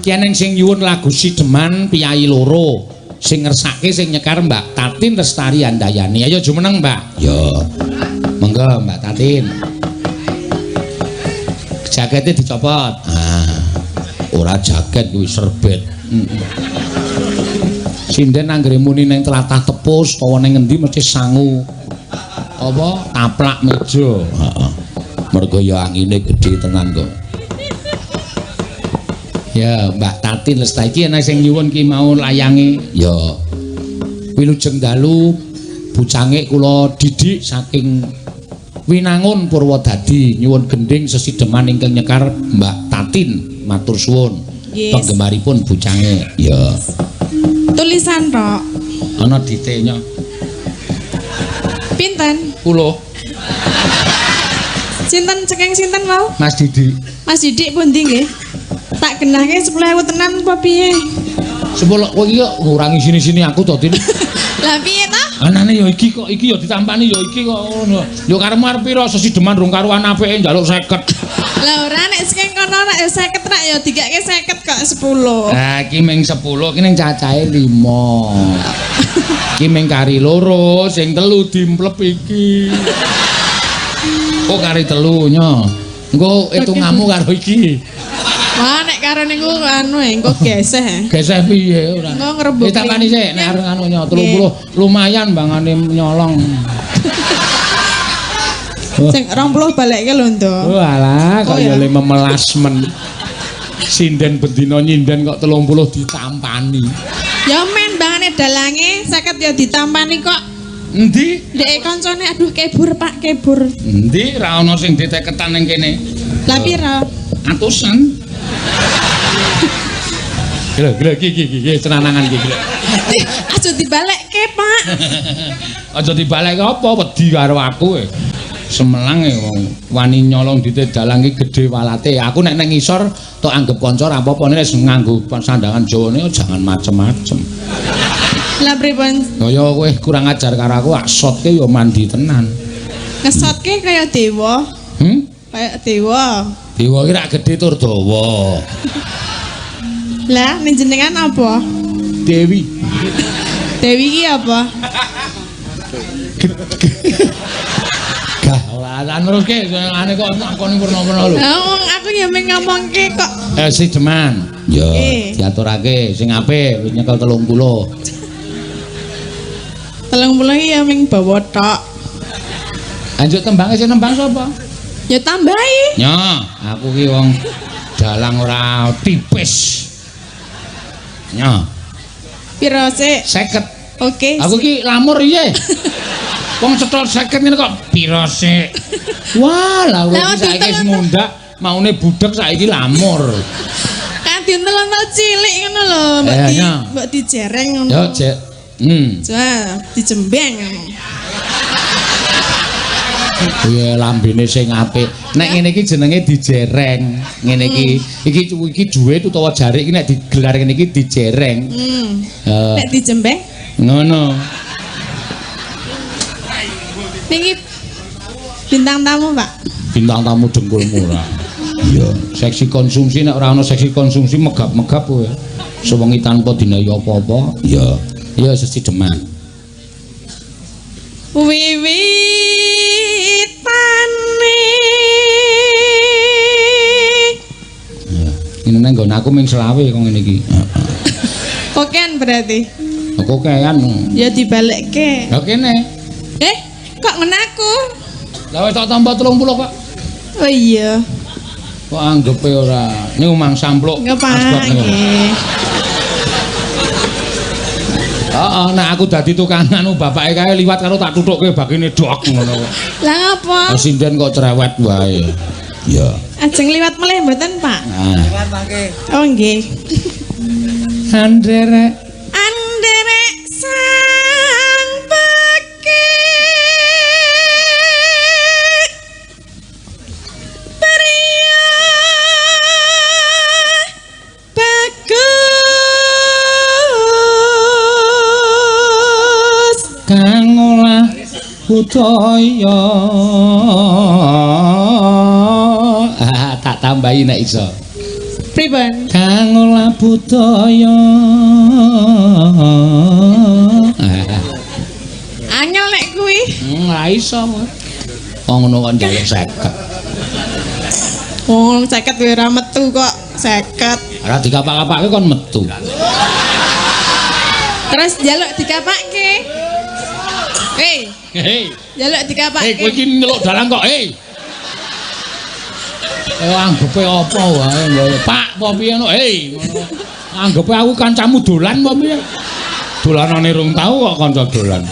Ki eneng sing nyuwun lagu Sideman piyayi loro. Sing ngersake sing nyekar Mbak Tatin Lestari Andayani. Ayo jumeneng, Mbak. Ya. Monggo Mbak Tatin. Jakete dicopot. Ah. Ora jaket kuwi serbet. Heeh. Sinden anggere muni ning tlatah tepus utawa ning ngendi mesti sangu apa taplak meja. Heeh. Mergo ya angine gedhe tenan kok. Ya, Mbak Tatin Lestari iki ana sing nyuwun ki mau layange. Ya. Wilujeng dalu bucange kula didik saking Winangun Purwodadi nyuwun gendhing sesideman ingkang nyekar Mbak Tatin. Matur suwun. Yes. Penggemaripun bucange. Ya. Tulisan tok. Ana dite nya. Pinten? Kula Sinten cekeng sinten wau? Mas Didik. Mas Didik pundi nggih? Tak genahke 10.000 tenan apa piye? 10 kowe iki kok ngurangi sini-sini aku to, Tin. Lah piye ta? Anane ya iki kok iki ya ditampani ya iki kok ngono. Ya karepmu arep pira sesideman rung karuan apike njaluk 50. Lah ora nek sing kono nek 50 rak ya digake 50 kok 10. Lah iki ming 10 iki ning cacahe 5. Iki ming kari loro, sing telu dimplep iki. Oh kari telu nyo. Engko hitunganmu karo iki. Wah nek karo niku anu engko geseh. Geseh piye ora? Engko ngrebuk. Wis tampani sik nek arep anu nyo 30 lumayan bangane nyolong. Sing 20 balekke lho, Nduk. Walah, kok Oh, ya ya. le memelas men. Sinden bendina nyinden kok 30 ditampani. Ya men bangane dalange 50 ya ditampani kok. Endi? Ndek kancane aduh kebur Pak, kebur. Endi ra ono sing diteketan ning kene. Lah pira? Atusan. Gila, gila, iki, iki, iki, cenanangan iki, gila. Aja dibalekke, Pak. Aja dibalekke apa wedi karo aku e. Semelang e wong wani nyolong dite dalang iki gedhe walate. Aku nek nang ngisor tok anggep kanca ora apa-apa nek wis nganggo sandangan Jawane jangan macem-macem. Lah pripun? Kaya kowe kurang ajar karo aku ak sotke ya mandi tenan. Ngesotke kaya dewa. Hmm? Kaya dewa. Dewa iki rak gedhe tur dawa. Lah ning jenengan apa? Dewi. Dewi iki apa? Gah ora neruske ane kok nakoni werna-werna lho. Lah wong aku ya mung ngomongke kok. Si Jeman. Ya, diaturake sing apik wis nyekel 30. 30 iki ya mung bawa tok. Lanjut tembange sing nembang sapa? Ya tambahi. Nyo, aku ki wong dalang ora tipis. Nyo, Piro sik? 50. Oke. Aku ki lamur piye? Wong cetol 50 ngene kok piro sik? Wah, lah kowe Lah, iki saiki wis diuntel-untel. mundak, maune budek saiki lamur. Kan diuntel-untel cilik ngono lho, mbok di Nyo. mbok dijereng ngono. Yo, Cek. Hmm. Coba dijembeng ngono. Iya lambene sing apik. Nek ngene iki jenenge dijereng. Ngene iki. Iki iki duit utawa jarik iki nek digelar ngene iki dijereng. Nek dijembeng Ngono. niki bintang tamu, Pak. Bintang tamu dengkul murah. Iya, seksi konsumsi nek ora ana seksi konsumsi megap-megap kowe. Sewengi tanpa dinayi apa-apa. Iya. Iya sesideman. Wiwitane Iya. Ini nang nggon aku ming 25 kok ngene iki. Heeh. Kokean berarti. Kokean. Ya dibalekke. Lah kene. Kok ngene aku? Lah wis tak tambah 30 kok. Oh iya. Kok anggepe ora. Niku mang sampluk. Nggih, Pak. Nggih. Heeh, nek aku dadi tukang anu bapake kae liwat karo tak tuthukke bakine dok ngono kok. Lah ngapa? Lah sinden kok cerewet wae. Iya. Ajeng liwat melih mboten, Pak? Nah. Oh nggih. Anderek Anderek sang peke Pria bagus kang olah budaya. Ah, tak tambahi nek iso. Pripun? Kang olah budaya. Angel nek kuwi. Ora iso. Wong ngono kok njaluk 50. Wong 50 kuwi ora metu kok, 50. Ora dikapak-kapake kon metu. Terus njaluk dikapake. Hei. Hei. Njaluk dikapake. Hei, kowe iki nyeluk dalang kok, hei. Anggepe apa wae, Pak, apa piye ngono? Hei, ngono. Anggepe aku kancamu dolan apa piye? Dolanane rung tau kok kanca dolan.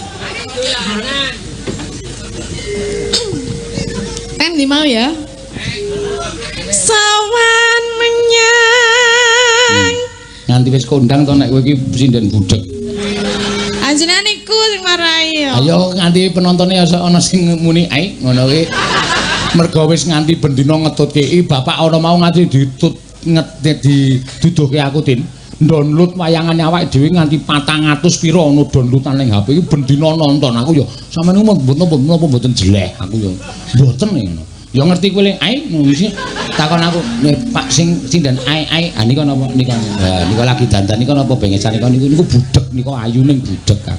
Kan ndi mau ya? Sawan menyang. Nganti wis kondang to nek kowe iki sinden budheg. Anjenengan iku sing marai ya. Ayo nganti penontone ana sing muni ai ngono kuwi. Mergo wis nganti bendina ngetutke iki bapak ana mau nganti ditut nget diduduhke aku Tin. Download wayangane awake dhewe nganti 400 pira ana downloadan ning HP iki bendina nonton aku ya sampeyan niku mboten napa mboten jeleh aku ya mboten ngono. Ya ngerti kowe le ai ngono sih takon aku Pak sing sinden ai ai ha nika napa nika ha nika lagi dandan nika napa bengesan nika niku niku budheg nika ayune budheg Kang.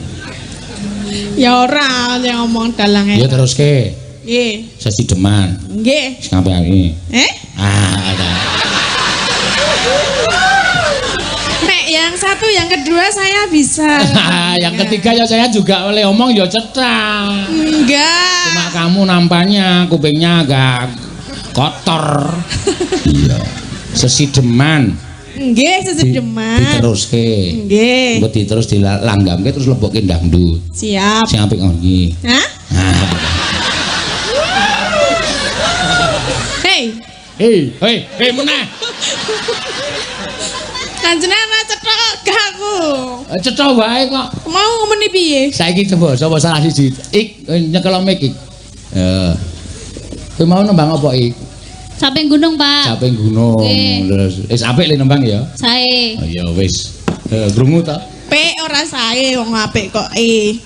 Ya ora sing ngomong dalange. Ya teruske. Nggih. Sesideman. Nggih. Sing apik iki. Eh? Ah, ada. Nek yang satu, yang kedua saya bisa. Yang ketiga ya saya juga oleh omong ya cetak. Enggak. Cuma kamu nampaknya kupingnya agak kotor. Iya. Sesideman. Nggih, sesideman. Diteruske. Nggih. Engko diterus dilanggamke terus lebokke dangdut. Siap. Sing apik ngono iki. Hah? Nah. Hei. Hei, hei, hei meneh. Kanjenengan ora cetha kok gak aku. Cetha wae kok. Mau ngomeni piye? Saiki coba sapa salah siji. Ik nyekel mic ik. Heeh. Kowe mau nembang apa ik? Caping gunung, Pak. Caping gunung. Terus wis apik le nembang ya? Sae. Oh ya wis. Krungu ta? P ora sae wong apik kok e.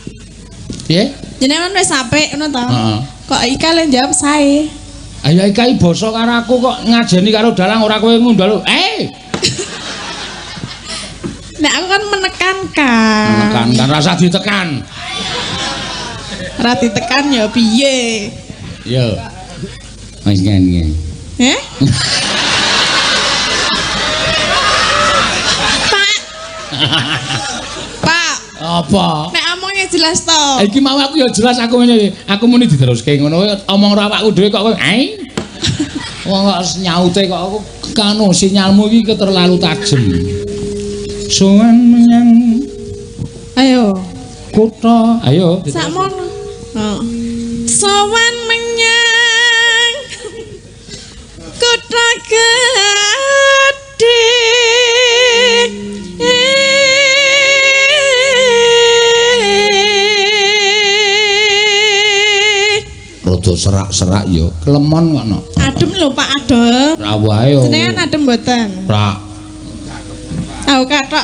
Piye? Jenengan wis apik ngono ta? Heeh. Kok Ika le jawab sae. Ayo Ika iki basa karo aku kok ngajeni karo dalang ora kowe ngundal. Eh. Nek aku kan menekankan. Menekankan rasa ditekan. Ora ditekan ya piye? Yo. Wis ngene. Eh? Pak. Pak. Apa? Nek omongnya jelas to. Iki mau aku ya jelas aku ngene. Aku muni diteruske ngono omong ora awakku dhewe kok kowe ai. Wong kok nyaute kok aku kanu sinyalmu iki terlalu tajem. Sowan menyang ayo kutha. Ayo. Sakmono. Heeh. Sowan menyang kutha gedhe. Rada serak-serak ya, kelemon kok no. Adem lho Pak, adem. Ra wae. Jenengan adem mboten? Ra. Aku kathok.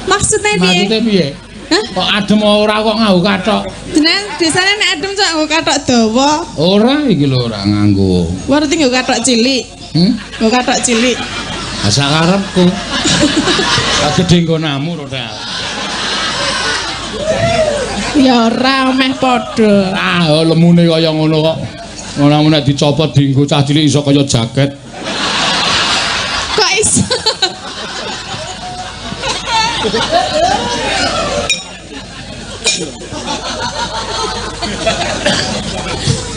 Maksudnya piye? Maksudnya piye? Hah? Kok adem ora kok nganggo kathok? Jenengan biasane nek adem cok nganggo kathok dawa. Ora iki lho ora nganggo. Berarti nganggo kathok cilik. Nganggo kathok cilik. Ha sak karepku. Lah gedhe nggonamu rodal. Ya ora meh padha. Ah, lemune kaya ngono kok. Ngono nek dicopot dienggo cah cilik iso kaya jaket. Kok iso?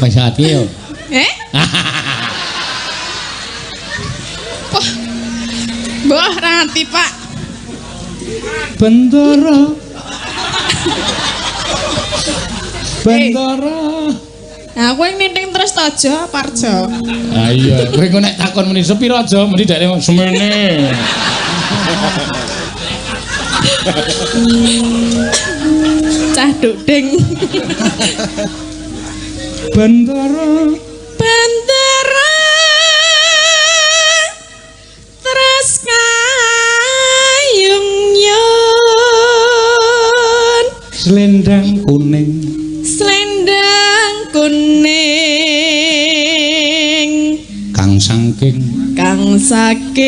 Wis ati yo. Eh? Wah. Mbah ra ngerti, Pak. Bendara. Bendara. Nah, kowe ninting terus to, Jo, Parjo. Ah iya, kowe engko nek takon muni sepiro, Jo, muni dhek semene. Cah duding. Bendara. Bendara. Terus kayung yun. Selendang kuning. Selendang kuning. Kang saking saking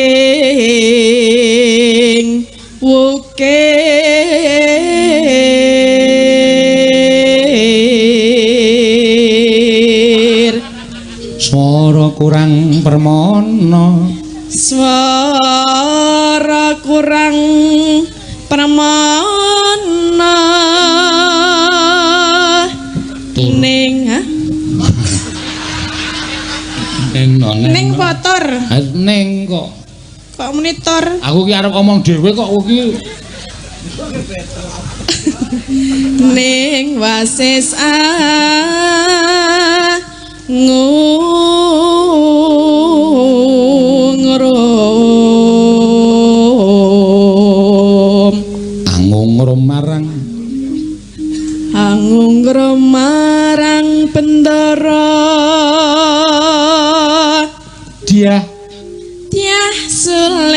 wukir Swara kurang permana, swara kurang permana ning ha? Ning no, ning potor ning kok kok monitor. Aku ki arep ngomong dhewe kok iki. Ning wasis angungrum angungrum marang angungrum marang bendara dia Dyah Sulistya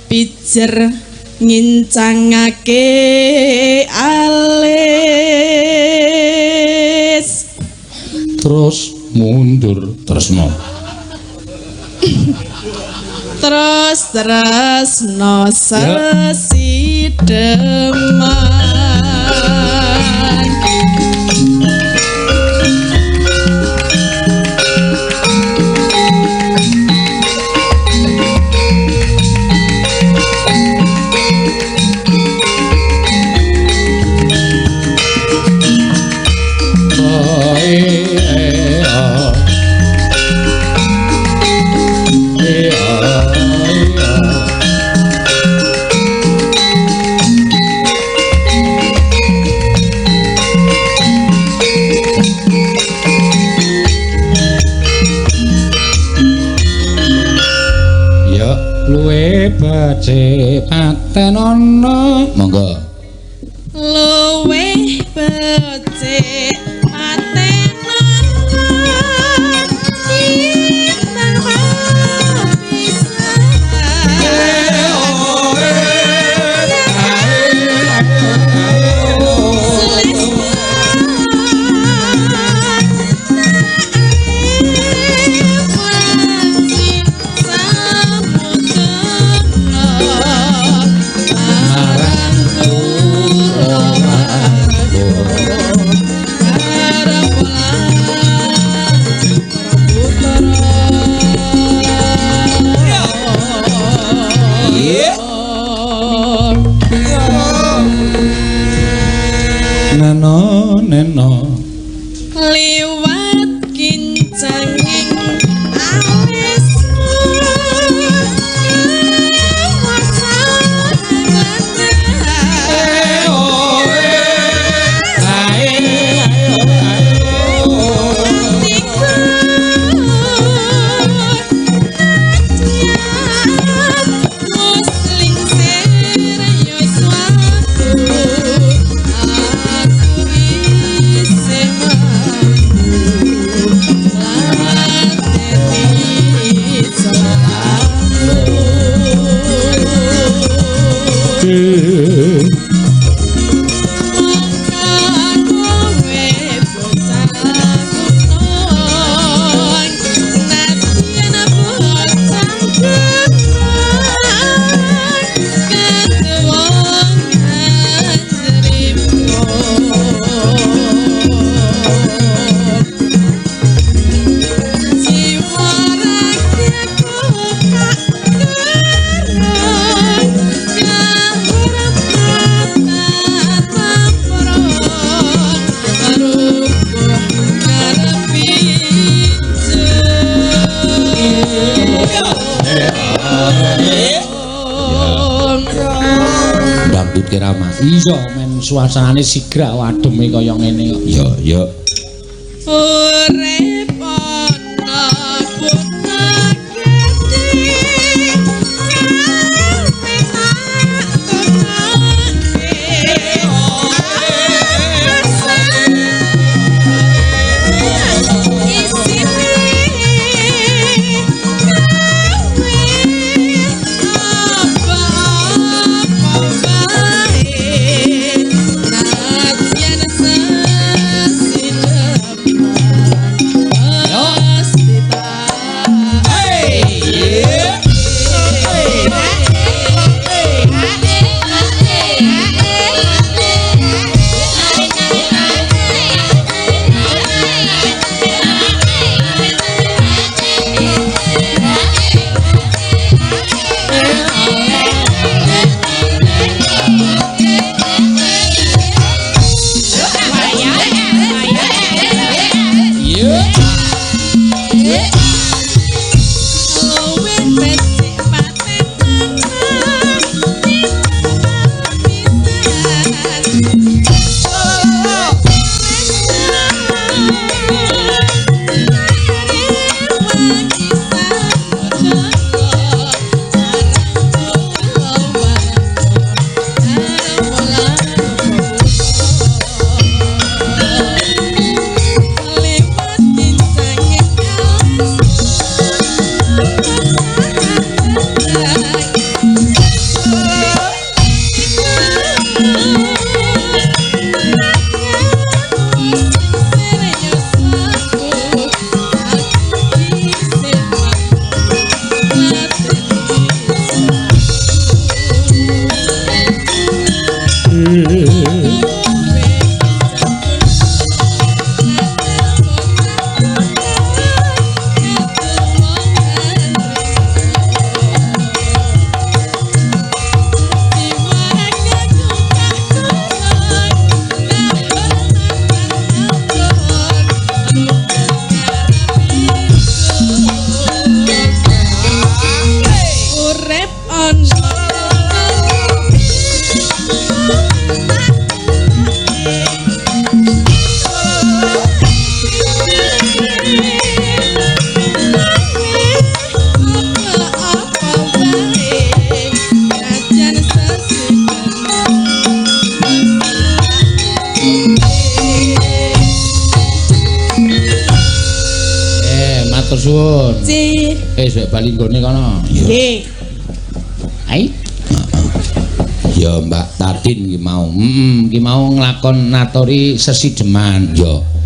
pijer ngincangake alis terus mundur tresno terus tresno sesideman. Luwe becik paten ana, monggo. Luwe becik paten ana timbang pisan. Neno neno liwat kincanging alismu Dangdut kirama. Iya men suasanane sigra ademe kaya ngene kok. Ya ya. Urip ana kutha gedhe kawe tak tunake isine kawe apa-apa wae nadyan sesideman. Urip ana apa wae najan Matur suwun. sesi Wis bali nggone kono. Nggih. Ai. Ya Mbak Tatin ki mau. Ki mau nglakon natori sesideman. Ya.